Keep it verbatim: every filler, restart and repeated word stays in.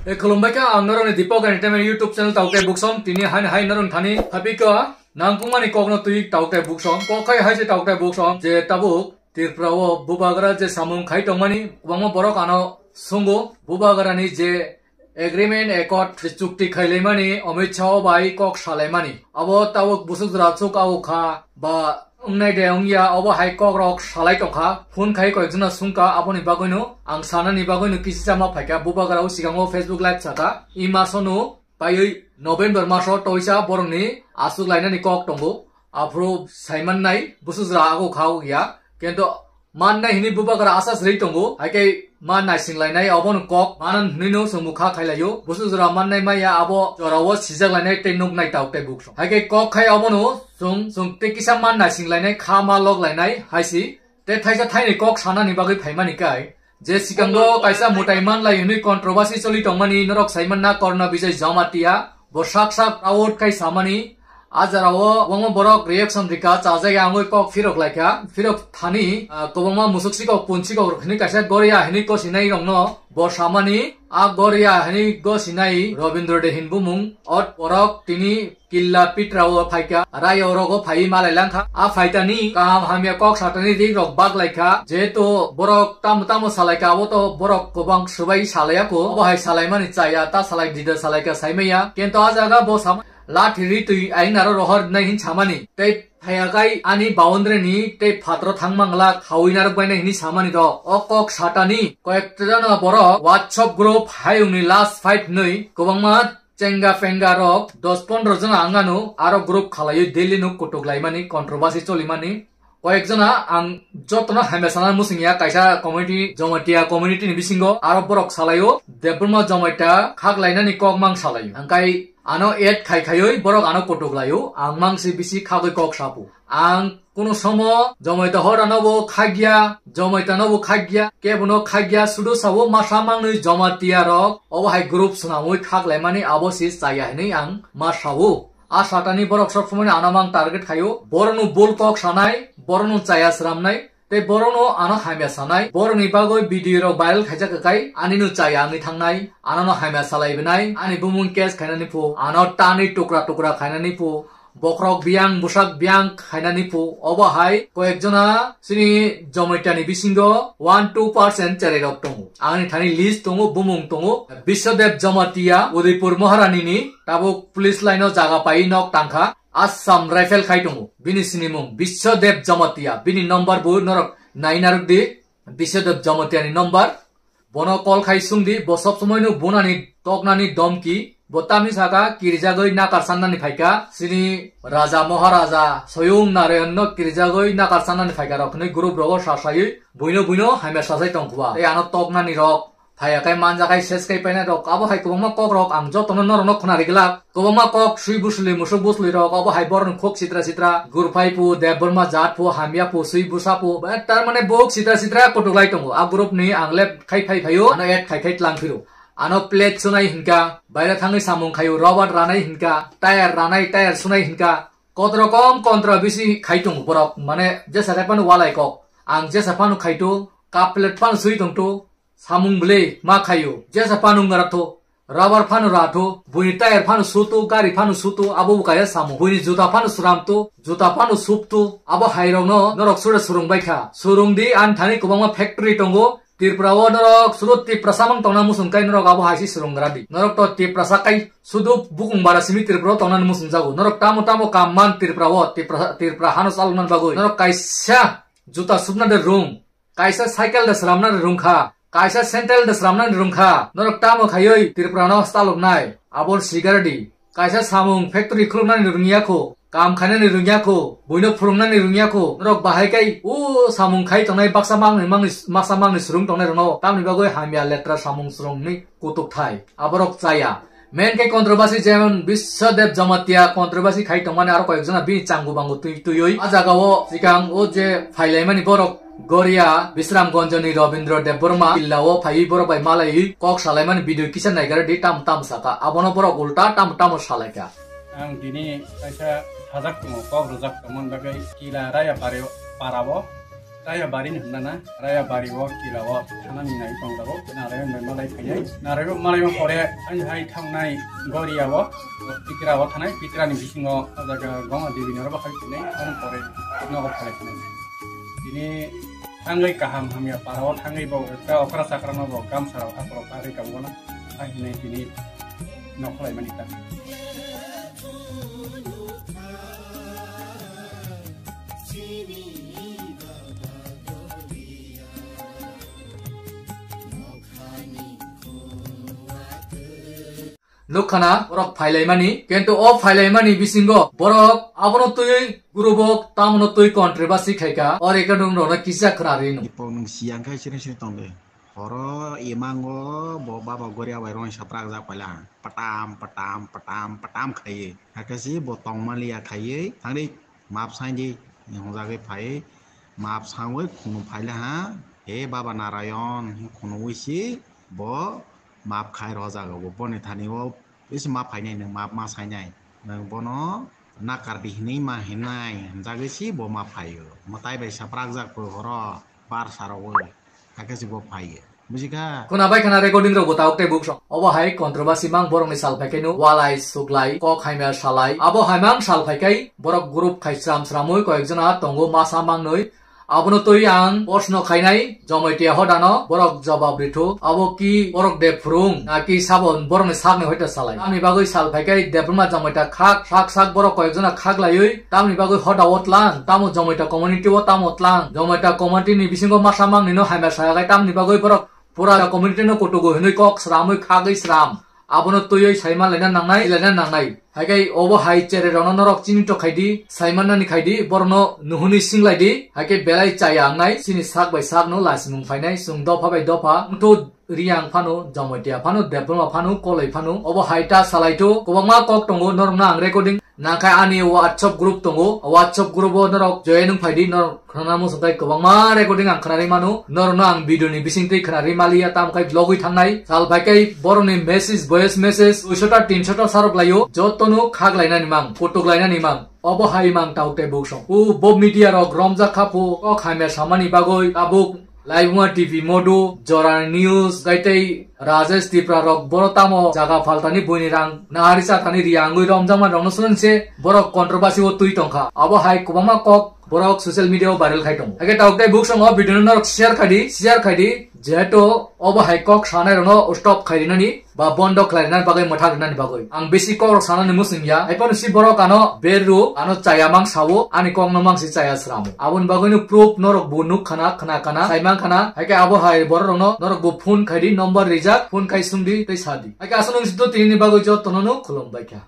E khulumbai kha ang norokni Deepak Entertainment YouTube channel Tauktai Buksom. Tini haino hai norokni thani hapikha nangkukmani kokno twi Tauktai Buksom. Kok khai hai se Tauktai Buksom je tabuk Tripura o bubagra je samung khai tongmani kwbangma borok ano sungo bubagrani je agreement accord je chukti khailaimani Amit Shah bai kok salaimani. Abo tabuk busuk jora chuk au kha ba wngnai de wngya, obo hai kokrok salai tongkha. Phone khai koyekjona sungkha, aboni bagwino ang sanani bagwino kisi chama phaikha. Bubagra o sikango Facebook live saka, i masono paiwi November maso toisa borokni aswk lainani kok tongo. Aphuru saimannai busuk jora ago kha ya, kento mannai hini bubagra asa sri tongo, haikhe ma naising lainai obono kok manan hwnwi no chwng mukha khailaio. Busuk jora mannai maya abo jorao sijak lainai tei nuknai Tauktai Buksom. Haikhe kok khai obono chwng, chwng tei kisa man naising lainai, kha ma lok lainai hai si. Tei thaisa thaini kok sanani bagwi phaimani kai je sikango kaisa mwtai manlai hwnwi controversy choli tongmani norok saimanna Korna Bijay Jamatia. Bo sak sak out khai samani. A jora o kwbangma borok reaction rika, chajak ya wngwi kok phirok laikha. Phirok thani, ah, kwbangma musuk sikok pun sikok rok hwnwi kaisa goria hwnwi kosinai rokno bo samani. A goria hwnwi gosinai Robindra de hin bumung ot borok tini killa pitra o phaikha, rai o rogo phai malai langkha. A phaitani kaham hamya kok satani ri rok bak laikha. Jehetu borok tamo tamo salaikha, abo to borok kwbang swbai salaiya ko. Obo hai salaimani chaya, ta salai dida salaikha saimaya. Kento a jaga bo sama lathi ri twi aina ro rohor nai hin samani. Tei phaiyakai ani boundary ni tei phatro thangmang lak hawi narok bai nai hini samani rok. O kok satani koyek jona borok WhatsApp group hayung ni last fight nwi kwbangma chenga penga rok dos pondro jona angano aro group khalaiwi daily no kutuk laimani, controversy cholimani. Koyek jona ang jotono hamya sana musingya, kaisa community, Jamatia community ni bisingo aro borok salaio, Debbarma Jamatia khak lainani kok mang salaio. Angkai ano add khai khaioi borok ano kutuk laio, ang mangsi bisi khagoi kok sapu. Ang kuno somo Jamatia hor ano bo khagya, Jamatia no bo khagya, kebono khagya, sudu sabo masa mangnoi Jamatia rok, obo hai group swnamwi khak laimani abo si chaya hinwi ang ma sao. A satani borok sob somoi ano mang target khaio. Borokno bul kok sanai, borokno chaya sramnai, tei borokno ano hamya sanai. Borokni bagwi video rok viral khaijak kai, ani no chaya wngwi thangnai, ano no hamya salai bwnai, ani bumung case khainani phu, ano tani tukra tukra khainani phu, bokrok biyang, bwsak biyang khainani phu. Obo hai koyek jona chini Jamatia ni bisingo one two percent cherai rok tongo. Ani thani list tongo, bumung tongo. Biswadev Jamatia, Udaipur Maharani ni, tabuk police line o jaga pai nok tangkha. Assam Rifle khai tongo. Bini sinimung Biswadev Jamatia. Bini number bo norok nai narwk di. Biswadev Jamatia ni number. Bono call khai sung di. Bo sob somoi no bunani toknani domki. Bo tamni saka kirijagoi nakar sannani phaika. Sini Raja Maharaja Soyung Narayan no kirijagoi nakar sannani phaika rok hinwi group rogo sasaiwi buino buino hamya sasai tongkhuwa. Tei ano toknani rok phaiya kai manja kai ses kai paina rok, abo hai kwbangma kok rok ang jotono norok no khuna ri glak. Kwbangma kok sui busli musuk busli rok, abo hai borok khok sitra sitra gurphai pu, Debbarma jat pu, hamya pu, sui busa pu, ba tar mane bok sitra sitra kutuk lai tongo. A group ni ang lep khai phai phaio, ano add khai khai tlang phiro. Ano plate sunai hinka, baira thangwi samung khaio, rubber ranai hinka, tire ranai, tire sunai hinka, kotro kom kontra bisi khai tongo borok, mane jesa khai pano walai kok. Ang jesa phano khaito, cup plate phano sui tongto, samung bwle ma khaio, jesa phano wngara tho, rubber phano ra tho, buini tire phano suto, gari phano suto, abo bo kaisa samung. Buini juta phano sram to, juta phano sup to, abo hai rok no norok sure surung bai kha. Surung di, ani thani kwbangma factory tongo. Tripura o norok suru Tiprasa mang tongna musung kai norok abo hai si surung gra di. Norok to Tiprasa kai sudu bukung bara simi Tripura o tongna musung jago. Norok tamo tamo kam man Tripura o, Tiprasa, Tripura hano salung nan bagoi. Norok kaisa juta supna de rung. Kaisa cycle da sramnani rungkha, kaisa sandal da sramnani rungkha. Norok tamo khaioi Tripura no staloknai? Abor sigar di. Kaisa samung factory khuluknani rungya kho, kam khainani rungya kho, buino phurungnani rungya kho. Norok bahai kai o samung khai tongnai baksa mangni mangni masa mangni surung tongnai rokno tamni bagwi hamya letra samung surungni kutuk thai. Aborok chaya. Main khe controversy jemon Biswadev Jamatia controversy khai tongmani aro koyek jona bini changu bangu twi twiwi. A jaga o sikang o je phailaimani borok Goria Bisramganjni Robindra Debbarma illa o phaiwi borok bai malaiwi kok salaimani video kisa naigar di tam tam saka. Abono borok ulta tam tam salaikha. Ang tini kaisa sajak tongo, kok rwjak tongmani bagwi Kila Raya Pare-, Para o. Raya bari ni hwnna na, Raya bari o kila o thana ni nai tong jago, na Raya bai malai phainai, na Raya malai ma pore ani hai thangnai Goria o, Pitra o thanai, Pitra ni bisingo o jaga Goma Devi ni oro bo hai phainai, ani pore nogo phalai phainai. Tini thangwi kaham hamya para o thangwi bo ekta okra chakra no bo gamsa rok hapro kagwi kabgo na, hai hinai tini nokholai mani ta. Nukkhana borok phailaimani, kintu o phailaimani bisingo borok abono twiwi gurubok tamono twi controversy khaikha, o recording rokno kisa khwnarwi nung. Ipok nung siyang khai sini sini tongde. Horo imango bo baba Goria bai roni saprak jak paila. Patam, patam, patam, patam khaiwi. Hakhe si bo tongmaliya khaiwi. Thangdi map saidi, hingjagwi phaiwi. Map sangwi khunu phaila ha. He baba Narayon, khunui si bo map khai rojak bo. Boni thani o isi map phainai, nwng map ma sainai. Nwng bono nakar di hinwi ma hinai, hinjagwi si bo ma phaio. Mwtai bai saprak jak bo horo bar sarogo. Hakhe si bo phaio. Bujikha? Khuna bai khana recording rok bo tabuk tei buk song. Obo hai controversy mang borok ni sal phaikhai no walai suklai kok haimya salai. Abo hai mang sal phaikhai borok group khai sram sramwi koyek jona tongo masa mangnwi. Abono twi ang post no khainai Jamatia hodano borok jawab rithu. Abo ki borok de phurung na ki sabo borok ni sak ni hoita salai. Tamni bagwi sal phaikhai development Jamatia khak sak sak borok koyek jona khak laiwi tamni bagwi hoda o tlang, tamo Jamatia community o tamo tlang, Jamatia community ni bisingo masa mangni no hamya saya khai tamni bagwi borok pura community no kutugo hinwi kok sramwi khagwi sram. Abono twiwi saima laina nangnai, laina nangnai. Haikhe obo hai chere rokno norok chini to khaidi, saima nani khaidi, borokno nuhuni singlai di. Haikhe belai chaya wngnai, chini sak bai sak no lasimung phainai, chwng dopha bai dopha, wngthu Riang phano, Jamatia phano, Debbarma phano, Koloi phano, obo hai ta salai to, kwbangma kok tongo, norokno ang recording nangkha ani WhatsApp group tongo, WhatsApp group o norok join wng phaidi, norok khwnana muchung tei kwbangma recording ang khwnarwi mano, norokno ang video ni bisingtwi khwnarwi maliya, tamo khai vlogwi thangnai, sal phaikhai borokni message, voice message, duiso ta, tinso ta sarok laio, jotono khak lainani mang, kutuk lainani mang. Obo hai mang tau tei buk song. U bo media rok romjak kha phu, kok hamya samani bagwi tabuk Laibuma T V modu, Jorani News, gai tei Rajesh Tipra rok boro tamo jaga phaltani buini rang nahari chathani ri angwi romjakma rokno swrwngse borok controversy o twi tongkha. Abo hai kwbangma kok borok social media o viral khai tongo. Haikhe tabuk tei buk song o video no norok share khai di, share khai di, jehetu obo hai kok sanai rokno stop khai rinani. Ba bondo khlainani bagwi mwthak rinani bagwi. Ang bisi kokrok sanani muchung ya. Haiphano si borok ano berru, ano chaya mang sao, ani kokno mang si chaya sramo. Aboni bagwino proof norok bo nuk khana, khna kana, sai mang khana. Haikhe abo hai borok rokno norok bo phone khai di, number rijak, phone khai sung di tei sa di. Haikhe aswk nung si do tinini bagwi jotono no khulum bai kha.